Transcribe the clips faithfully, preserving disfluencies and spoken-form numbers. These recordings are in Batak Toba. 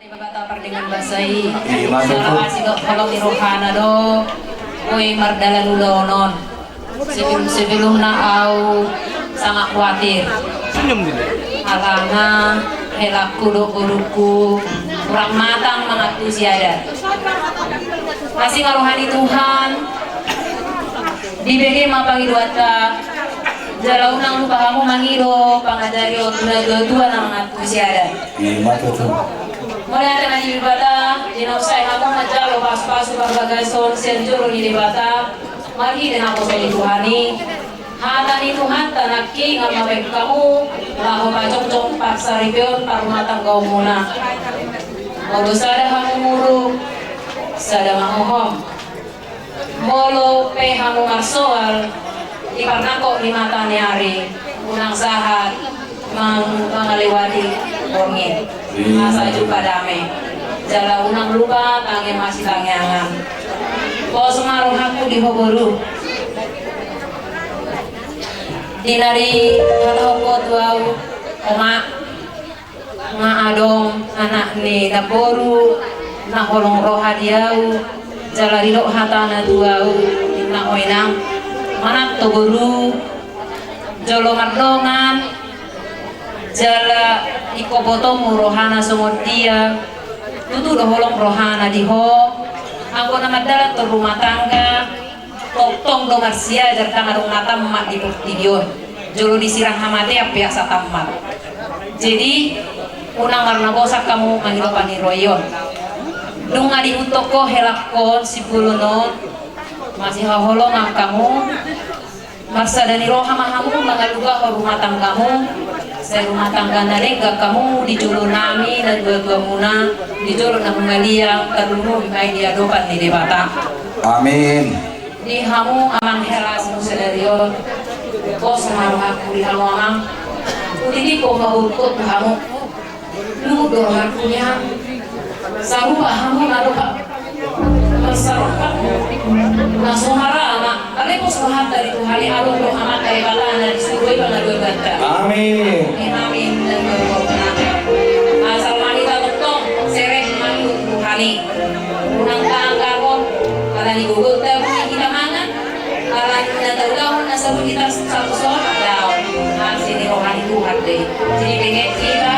Debata pardenggan basa i. Ima tutu. Sala asi dohot holong ni rohana do boi mardalan ulaon on. Sebelum, sebelumna au sangat khawatir. Alana helangku dohot borungku kurang matang mangantusi adat. Asi ma roha ni Tuhan. Dibege ma pangidoanta. Jala unang lupa hamu mangido pangajarion na tua-tua na mangantusi adat. Ima tutu. Mauliate ma di Debata, di na sai hamu manjalo pasu-pasu parbagason sian jolo ni Debata, marhite naposo ni Tuhan i. Hata ni Tuhanta nangkin nga mabaen hamu laho pajongjong parsaripeon parumatanggaonmuna. Molo sada hamu muruk, sada ma hohom. Molo pe hamu marsoal di parnangkok ni mata ni ari, unang sahat mang-, mangalewati borngin. Asa jumpa dame. Jala unang lupa tangiang masitangiangan. Pos ma rohangku di ho boru. Di na dihatahon ho tu au, oma, nga adong anak ni namboru na holong roha di au, jala didok hatana tu au, inna ho inang, manat ho boru, jolo mardongan, jala ingkon botomu rohana songon dia, tutu do holong rohana di ho, anggo na mardalan tu rumah tangga, tongtong do marsiajar, ndang adong na tamat di portibi on. Jolo disirang hamatean pe asa tamat. Jadi, unang marnabosak hamu mangido pangidoan. Dung nga dihuthon ho helangkon sibolon on, masihaholongan hamu, marsada ni roha ma hamu mangalugahon rumah tanggamu, sai rumah tangga na denggan hamu di jolo nami na dua-duamuna, di jolo na humaliang, tarlumobi ma i di adopan ni Debata. Amin. Di hamu amang hela sadari on, pos ma rohangku di hamu amang, hutitipkon ma boruku tu hamu. Luhut do rohangku nian, sarupa hamu na dohot marsarongkap na so marama, ale pos rohanta di Tuhan i, adong do Amanta Debata na di surgo i pangaduan banta. Amin. Amin. Asal ma hita tongtong serep mangido tu Tuhan i. Unang taangkahon, ala ni gogonta boi hita mangan, ala ni na taulahon na sabun hita sapuson, daong. Asi ni roha ni Tuhan do i. Jadi pengen hita,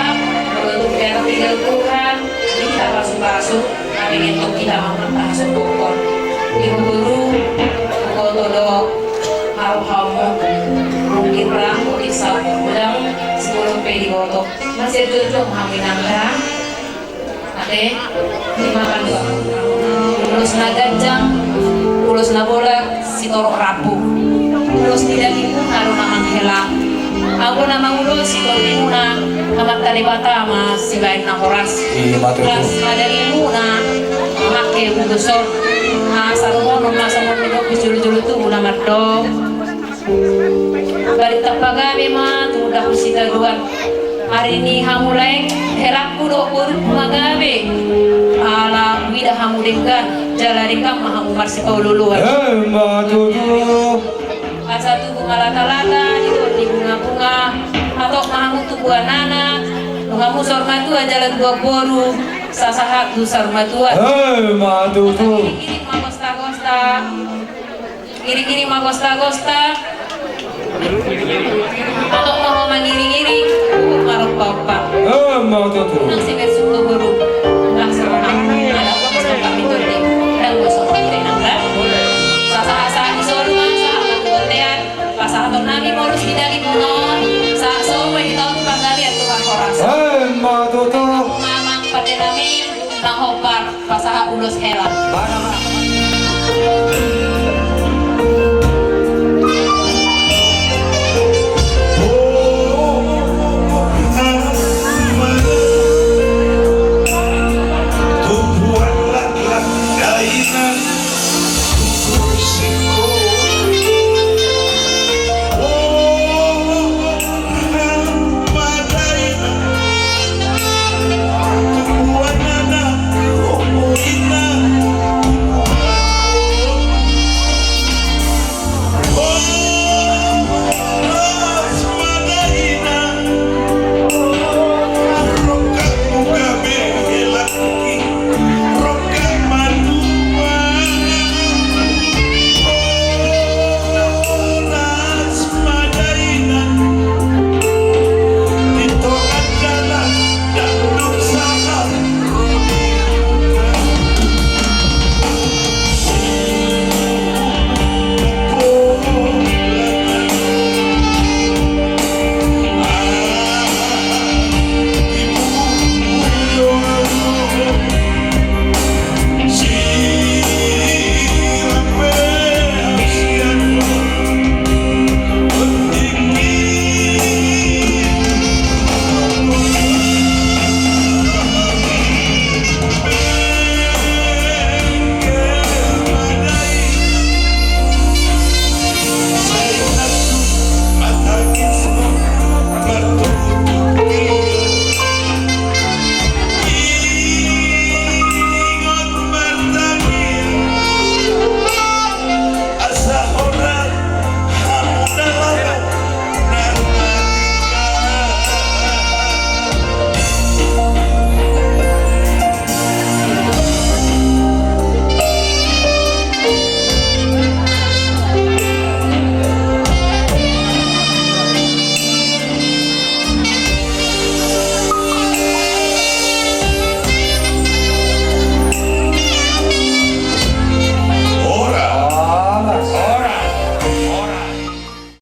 molo tung pe adong di dalam Tuhan, hita pasu-pasu, na pengen tong hita mangan tahasombongkon. Di ho boru, boto do, haru hamu, mungkin ra, mungkin sa, godang, sibolon pe diboto. Masih jujung hamu inang da. Ate, dimakan do. Ulos na ganjang, ulos na bolak, sitorop rambu. Ulos ni dagingmuna do na manghelang. Anggo na mangulosi tondimuna, Amanta Debata ma sibahen na horas. Ima tutu. Horas ma dagingmuna, mangke ulos on. Asa dohonon ma songon nidok di jolo-jolo tubu na mandok. Balintang pagabe ma tu dahut sitadoan. Ari ni hamu lae, helangku dohot borungku ma gabe. Ala huida hamu denggan, jala denggan ma hamu marsipaolo-oloan. Ima tutu. Asa tubu ma lata-lata, di toru ni bunga-bunga. Hatop ma hamu tubuan anak. Dung hamu saur matua jala tubuan boru. Sasahat tu saur matua. Ima tutu. Iring-iring ma gosta-gosta. Iring-iring ma gosta-gosta. Hatop ma ho mangiring-iring, huhut ma rompa-ompa. Ima tutu. Nang simersuk tu boru. Langsung ma. Ada apa, gosta kami tutu. Ndang gosok di dainang da. Sasahat-sahat ni solu ma, sahat ma tu bontean. Pasahaton nami ma ulos ni dagingmuna on. Sahat soru ma di taon tu panggabean tu parhorasan. Ima tutu. Mamang pande nami, nang hombar. Pasahat ulos hela. Mana, mana?